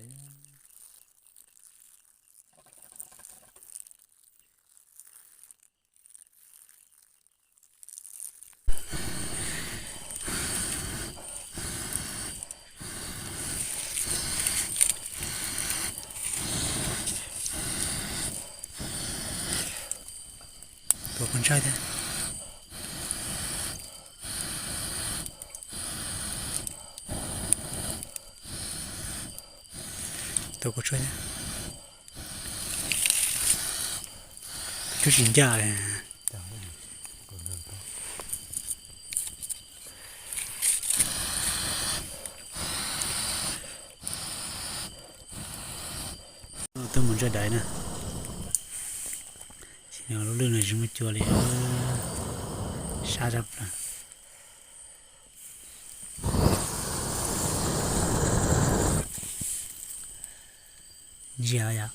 Tua kuv ntsaib thiab. Tua kuv ntsaib thiab. Twb tsis ncaj li. Twb mus ntsa daiv na. Lub lwj no tsis muaj cua li. Sab zab plaws. Ntsia yom.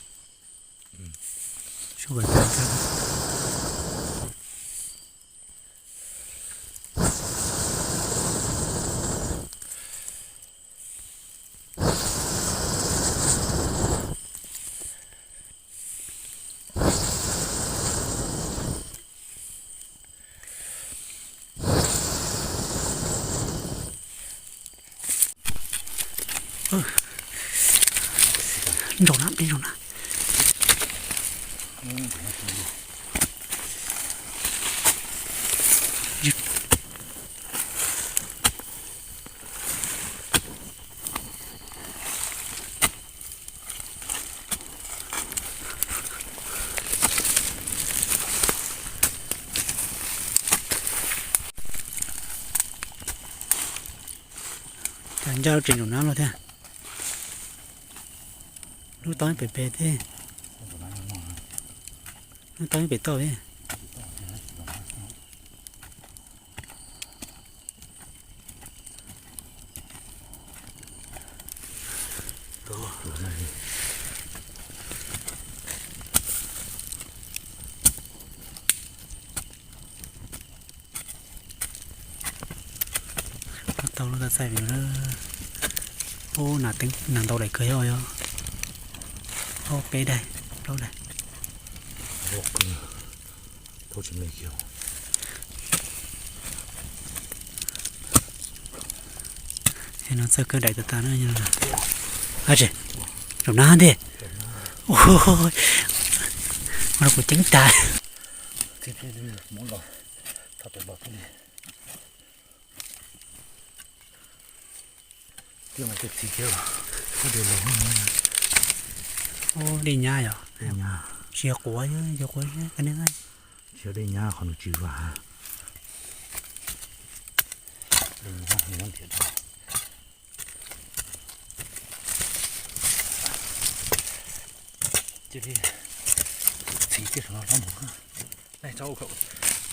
Nrau na, peb nrau na. Cas ncaj lub tsev nraum nab los thiab. Lub tau pem pem thiab. Lub tau pem toj thiab. Tau lub tau txaij vim lawm. Ub, nas teeb nas ntau daim kawg yog yog. Ob peb daim, plaub daim. No txawj kawg daim tas tas na. Ab tsi, zaum nab ntej. Ua, kuv ceeb tas. Ub, dej nyab yog. Tsis yog quav, yog quav ka ne. Tsis yog dej nyab qhov nws tsis vam. Dej nyab nws muab ntiav dhau. Cia li txiv kiag saum no hlob mus.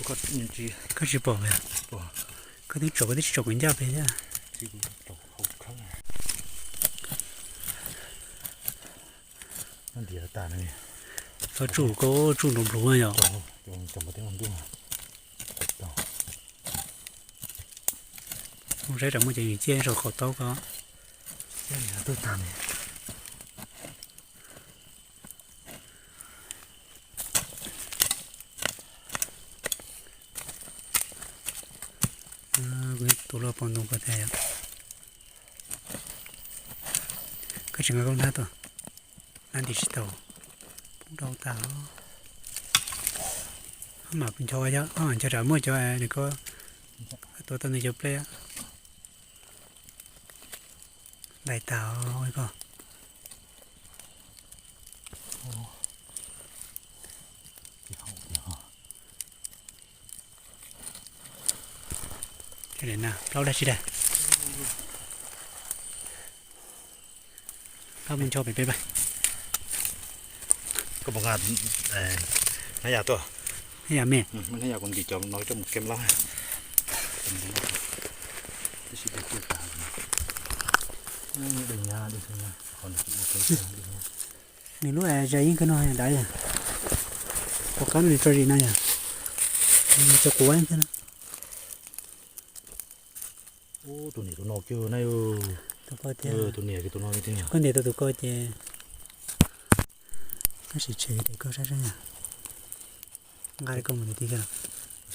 Koj tsis pom, koj twb tsom, koj twb tsis tsom kuv ncaj pem thiab. Tsuj koj tsuj nrov nplhuav yom. Mus saib tsam muaj cov nws ciaj saum qaum taub ko. Kuv tus luaj pom ntoo ko thiab yom. Koj tsis nqa koj hnab tuaj, hnab nti tsis tau, poob rau tag. Mam ncho, ncho tsam muaj cov nws ko tuav tau nws cov plej. Daim tag ko. Plaub dab tsi dab. Koj mus ncho pem peb pab. Koj puas nqa hnab yas tuaj? Hnab yas me. Hnab yas kuv ntim cov no coj mus kem lab. Nws lub zais yeej kawg no dav, quav qab nws tso zis no yog, cov quav kawg no. Tus niam tus no kiag na yom. Tus ko tiag. Tus niam tus no tiag. Koj ntes tau tus ko ces koj sim tshem tes koj sab sab yom. Nqa li koj mus tes tiag.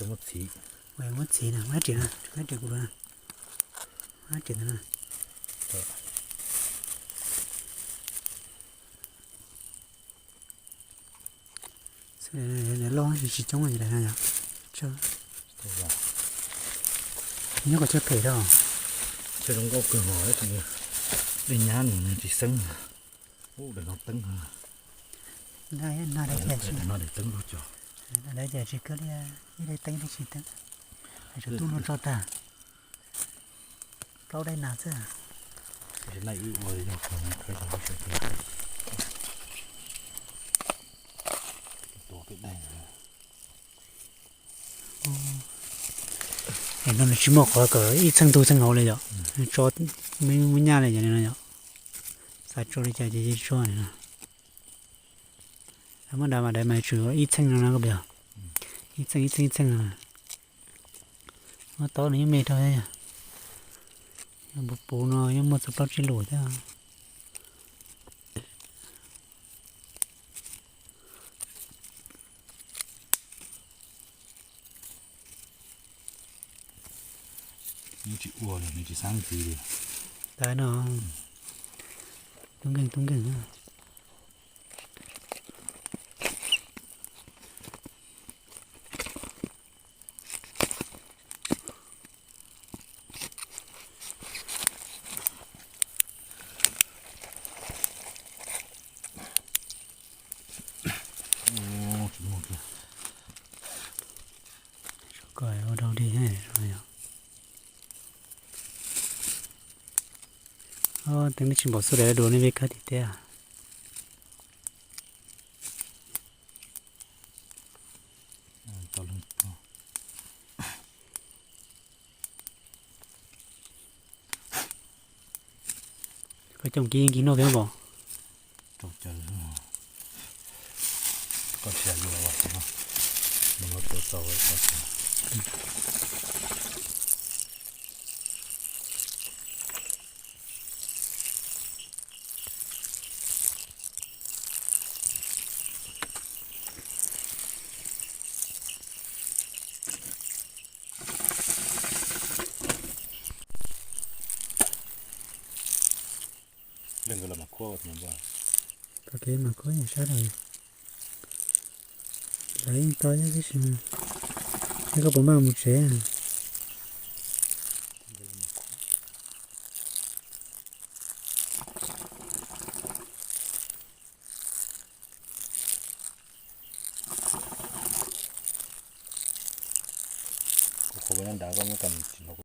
Muab txhiv. Muab txhiv na, muab riam na, muab riam kuv na. Muab riam na. Loj tsis coob li yom. Nyob kom coj phem rau. Chaw zoo nkauj kawg hos, dej nyab nws tsis xeeb. Ub, daim no teeb. Daim no daim teeb lug cov. Daim no tsis kawg li, ib daim teeb thiab tsis teeb. Hais tsaus ntuj no tso tag. Plaub daim nas xwb. Daim no nws tsis muaj qhov kom ib txheej tug txheej hauv li yom. Tso me me nyaj li yom, li no yom. Xav tso li cas ces tso li no. Muab daim mas daim mas tsuas ib txheej no no koj pom. Ib txheej ib txheej ib txheej no. Muab taub no yeej me rau thiab yom. Puv puv no yeej muaj txog plaub tsib lus thiab. Nws tsis ua li, nws tsis xav ntxiv li. Tais no tub nkeeg tub nkeeg. Koj ua rau dig. Teev nej tsis npaum xub daim dua nej ve kab tim teb. Koj coj kib kib noj kib npam. Leej nkawd los mas khuab, koj kev mas khuab yeej sab dhau. Lawv yeej tau thiab tab sis mas, thiab koj puas maj mus tsev? Kuv qhuav nyob nrad koj muab kom tsis hnov.